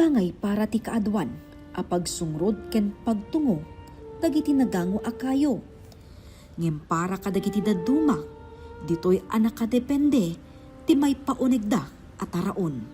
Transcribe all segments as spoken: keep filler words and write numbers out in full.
Angay para ti kaaduan a pagsungrod ken pagtungo dagiti nagango a kayo. Ngem para kadagiti dadduma, ditoy a nakadepende ti maipaunegda a taraon.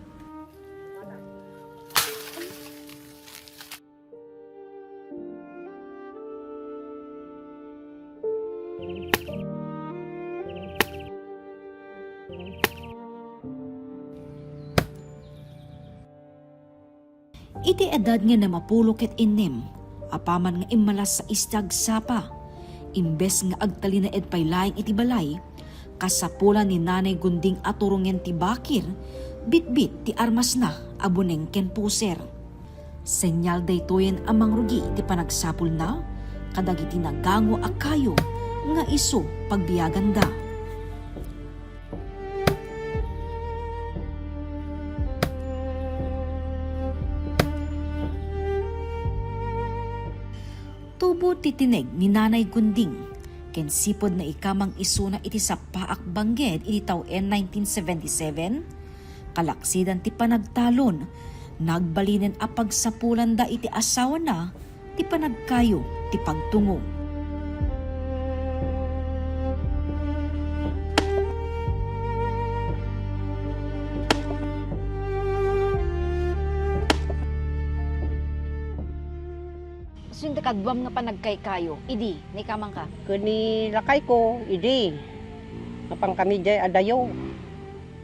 Iti edad nga namapulo ket innem, apaman nga immalas sais ti agsapa, imbes nga agtalinaed pay laeng iti balay, kasapulan ni Nanay Gunding a turongen ti bakir, bitbit ti armasna a buneng ken puser. Senyal daytoyen a mangrugi ti panagsapulna kadagiti nagango a kayo nga isu pagbiaganda. Tubo ti tineg ni Nanay Gunding, ken sipud naikamang isuna iti sappaak bangged iti tawen nineteen seventy-seven, kalaksidan ti panagtalon, nagbalinen a pagsapulanda iti asawana ti panagkayo ti pagtungo. Sino ti kaduam nga panagkaykayo? Idi, naikamangka? Ken ni lakayko, idi. Napankami diay adayo.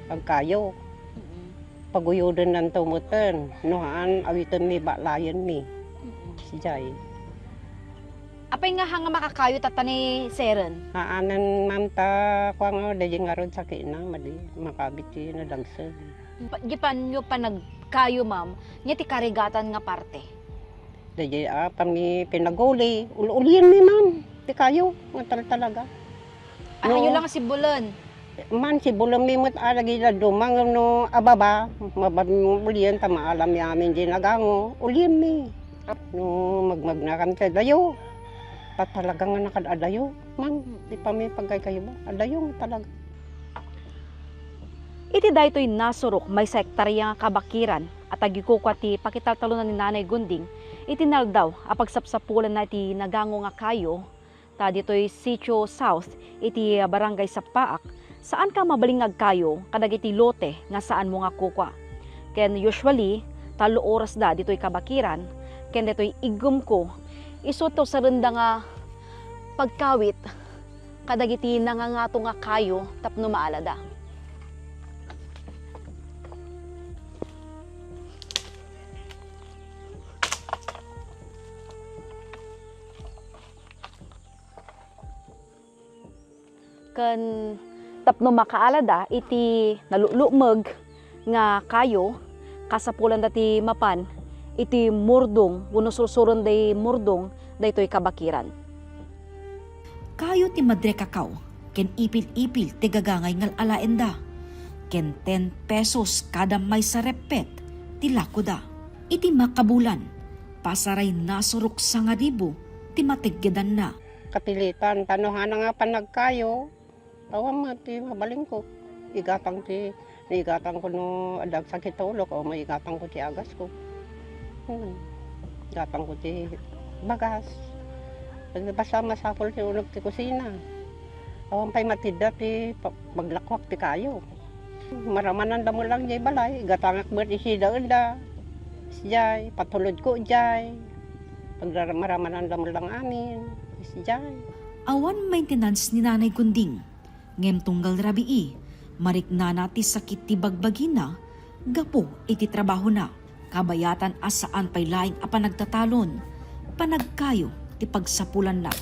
Agkayo. Mm-mm. Paguyodennanto metten. No haan, awitenmi, baklayenmi. Mm-mm. Sijay. Apay nga hanga makakayo tatta ni Seren? Haanen, ma'am, ta kuan nga, daydi ngarud sakitna, madi, makabit ti nadagsen. Pa-, di panyo panagkayo, ma'am, nya ti karigatan nga parte? Daydi, ah, pami pinaguli, ul-ulienmi man, ti kayo, nga tal-, talaga. Ah, no, hayo lang sibulen. Man, sibulenmi met a dagiti dadduma, no, ababa, mababa, ulien, ta maalam mi amin di nagango, ulienmi. No, magmagnakan ti adayo, ta talaga nga nakad-adayo, man, di pa mi pagkaykayo ba? Adayo nga talaga. Iti daytoy nasurok maysa hektaria nga kabakiran a tagikukua ti pakitaltalonan ni Nanay Gunding iti naldaw a pagsapsapulanna iti nagango nga kayo, ta ditoy Sitio South iti Barangay Sapaak, saanka mabalin nga agkayo kadagiti lote nga saanmo nga kukua. Ken usually, tallo orasda ditoy kabakiran, ken ditoy iggumko, isu ti usarenda nga pagkawit kadagiti nangangato nga kayo tapno maalada. Ken tapno makaalada iti nalulukmeg nga kayo, kasapulanda ti mapan iti murdong wenno sursuron ti murdong daytoy kabakiran. Kayo ti madrekakaw ken ipil-ipil ti gagangay nga al-alaenda, ken ten pesos kada maysa reppet ti lakoda. Iti makabulan, pasaray nasurok sangaribu ti mateggedanna. Kapilitan, ta no hana nga panagkayo, awan met ti mabalinko. Igatang ti, igatangko no adda agsakit ti ulok, o maigatangko ti agasko. Hmm. Igatangko ti bagas. Basta masapul ti uneg ti kusina. Awan pay matidda ti pa-, maglakwak ti kayo. Maramananda met lang jay balay, igatangak met isida enda. Sijay, patulodko jay. Pagdara-, maramananda met lang amin. Sijay. Awan maintenance ni Nanay Gunding, ngem tunggal rabii, mariknana ti sakit ti bagbagina gapu iti trabahona. Kabayatan a saan pay laeng a panagtatalon, panagkayo ti pagsapulanna.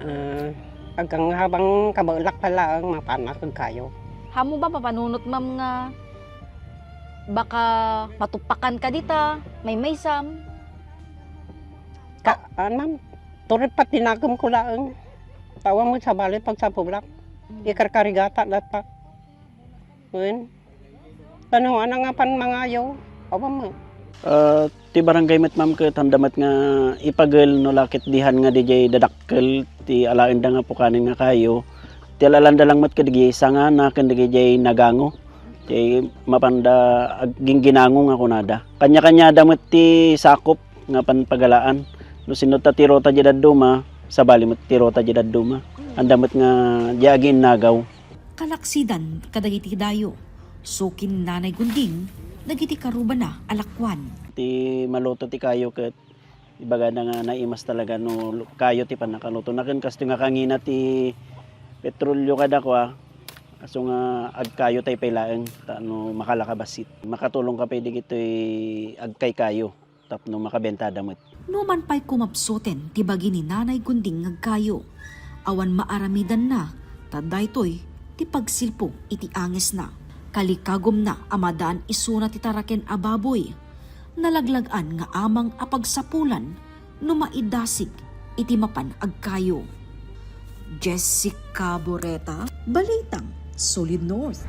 Ah, agkanghabang kabaelak pay laeng, mapanak agkayo. Haanmo ba mapanunot, ma'am, nga baka matuppakanka dita, maymaysam? Ka-, ah, ma'am, turit pati nakemko laeng. Awan met sabali pagsapulak. Mm. Ikarkarigata latta. Wen, ta no hana nga pan mangayo, awan met. Ah, ti barangay met, ma'am, ket haanda met nga ipagel no la ket dihan nga dijay dadakkel ti alaenda nga pukanen nga kayo. Ti al-alanda lang met ket dijay sangana ken dijay nagango. Ti mapanda aggingginango nga kunada. Kanya-kanyada met ti sakup nga panpagalaan. No sino ta ti ruta diay dadduma, sabali met ti ruta diay dadduma. Anda met nga diay agiinnagaw. Kalaksidan kadagiti dayo, sukin Nanay Gunding dagiti karubana a lakuan. Ti maluto ti kayo ket ibagada nga naimas talaga no lu-, kayo ti pannakaluto. Naken kastoy nga kangina ti petrolyo kadakua, aso nga agkayo tay pay laeng, ta no makalaka bassit. Makatulong ka pay dagitoy agkaykayo tapno makabentada met. Numan pay kumapsuten ti bagi ni Nanay Gunding nga agkayo, awan maaramidanna, ta daytoy ti pagsilpo iti angesna. Kalikagumna a madaan isuna ti taraken a baboy. Nalaglag-an nga amang a pagsapulan no maidasig iti mapan agkayo. Jessica Boreta, Balitang Solid North.